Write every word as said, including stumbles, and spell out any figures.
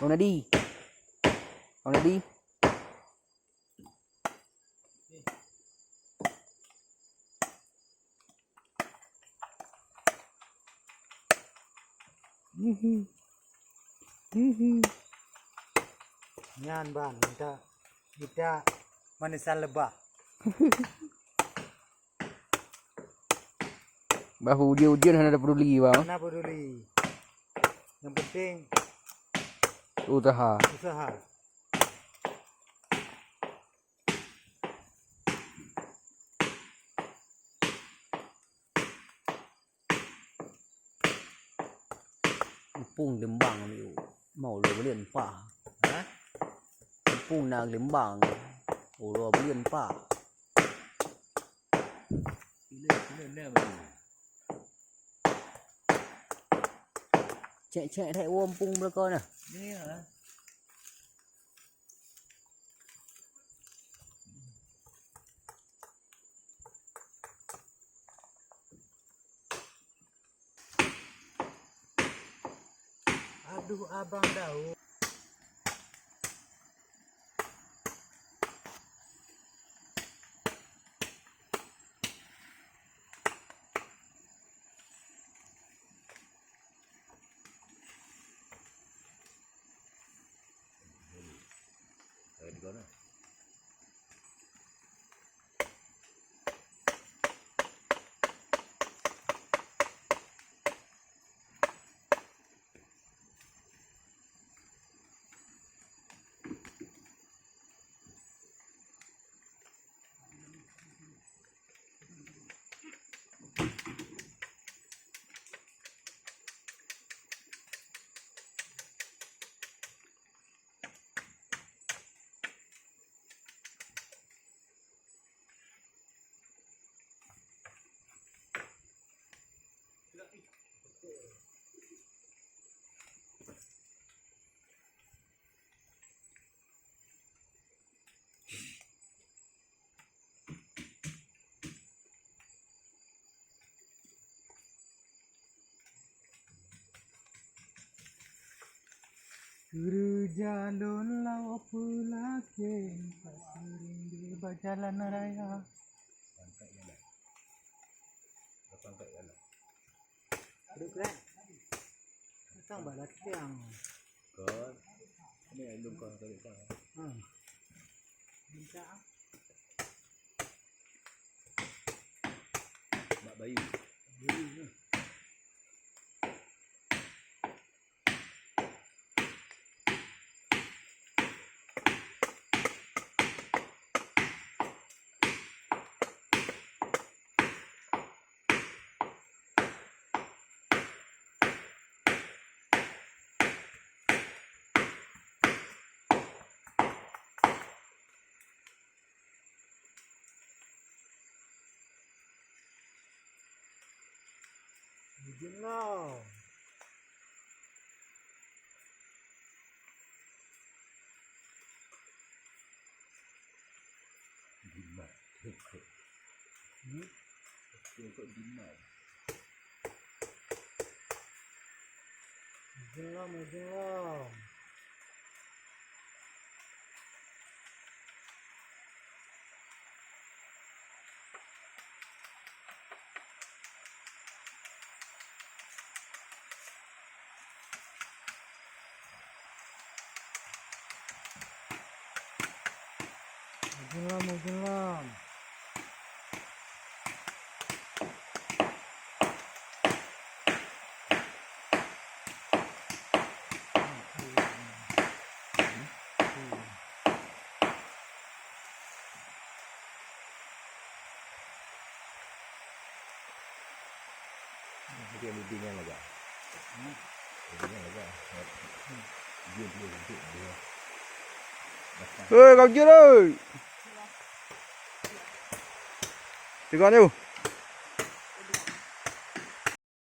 Bang Nadi. Bang Nadi. Nyan ban, kita, kita manisan lebah. Bah ujian-ujian hana peduli, bang. Hana peduli. Yang penting usaha. Usaha. Muphom leumbang yue, mau lôn beuleuen pah. Hah? Muphom na leumbang, uroe beuleuen pah. Cek-cek that woe muphom beuleukoe na. Aduh, Abang Daud. Keureuja lôn lawa peulakée, ka seuring di bajalan raya. Pangkat jalan. Pangkat jalan. Duduk, Kak. Tang bak latiang. Kon. Ni lôn kon kali kan. Hmm. Minta. Mak Bayu. Bayu, ya. Mujeng lom. Jimat. Hmm? Tengok jimat. Mujeng lom, mujeng lom. Mujeng lom, mujeng lom. Dia leading kan lagak. Hmm. Leading kan lagak. Dia, dia, dia, dia. Hei, kau jeuet, oi. Tengok ni.